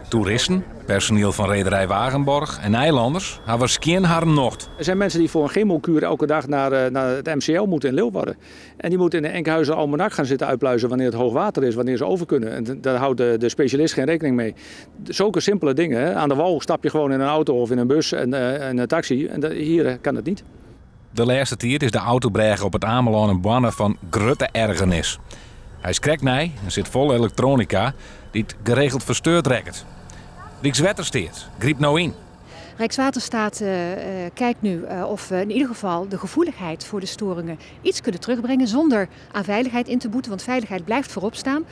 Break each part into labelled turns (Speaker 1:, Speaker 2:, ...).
Speaker 1: Toeristen, personiel fan rederij Wagenborg en eilanners hawwe skjin harren nocht.
Speaker 2: Er zijn mensen die voor een chemokuur elke dag naar het MCL moeten in Leeuwarden. En die moeten in de Enkhuizer Almanak gaan zitten uitpluizen wanneer het hoog water is, wanneer ze over kunnen. En daar houdt de specialist geen rekening mee. Zulke simpele dingen. Hè. Aan de wal stap je gewoon in een auto of in een bus en een taxi. En hier kan dat niet.
Speaker 1: De lêste tiid is de autobrêge op It Amelân in boarne fan grutte ergernis. Hy is krekt nij en sit fol elektroanika dy't geregeld fersteurd rekket. Rykswettersteat grypt no yn.
Speaker 3: Rijkswaterstaat kijkt nu of we in ieder geval de gevoeligheid voor de storingen iets kunnen terugbrengen zonder aan veiligheid in te boeten, want veiligheid blijft voorop staan.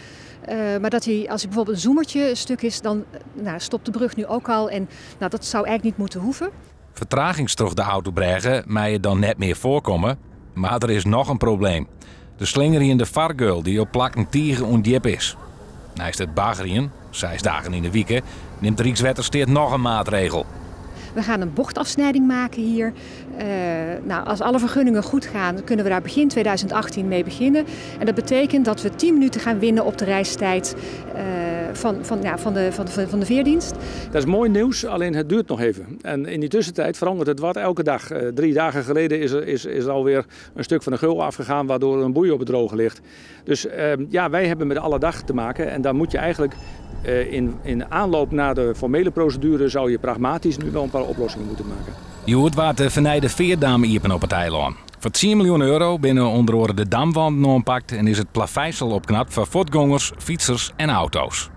Speaker 3: Maar dat hij, als hij bijvoorbeeld een zoemertje stuk is, dan, nou, stopt de brug nu ook al en, nou, dat zou eigenlijk niet moeten hoeven.
Speaker 1: Fertragings troch de autobrêge meie dan net mear foarkomme, mar der is noch in probleem. De slingerjende fargeul dy't op plakken tige ûndjip is. Neist it baggerjen, seis dagen yn 'e wike, nimt Rykswettersteat noch in maatregel.
Speaker 3: We gaan een bochtafsnijding maken hier. Nou, als alle vergunningen goed gaan, kunnen we daar begin 2018 mee beginnen. En dat betekent dat we 10 minuten gaan winnen op de reistijd van, ja, van de veerdienst.
Speaker 2: Dat is mooi nieuws, alleen het duurt nog even. En in die tussentijd verandert het wat elke dag. 3 dagen geleden is er alweer een stuk van de geul afgegaan, waardoor er een boei op het droge ligt. Dus ja, wij hebben met alle dag te maken. En daar moet je eigenlijk in aanloop naar de formele procedure zou je pragmatisch nu wel een paar oplossingen moeten maken.
Speaker 1: Hjoed waard de fernijde feardaam iepene op it eilân. Foar 10 miljoen euro binne ûnder oare de damwanden oanpakt en is it plaveisel opknapt foar fuotgongers, fytsers en auto's.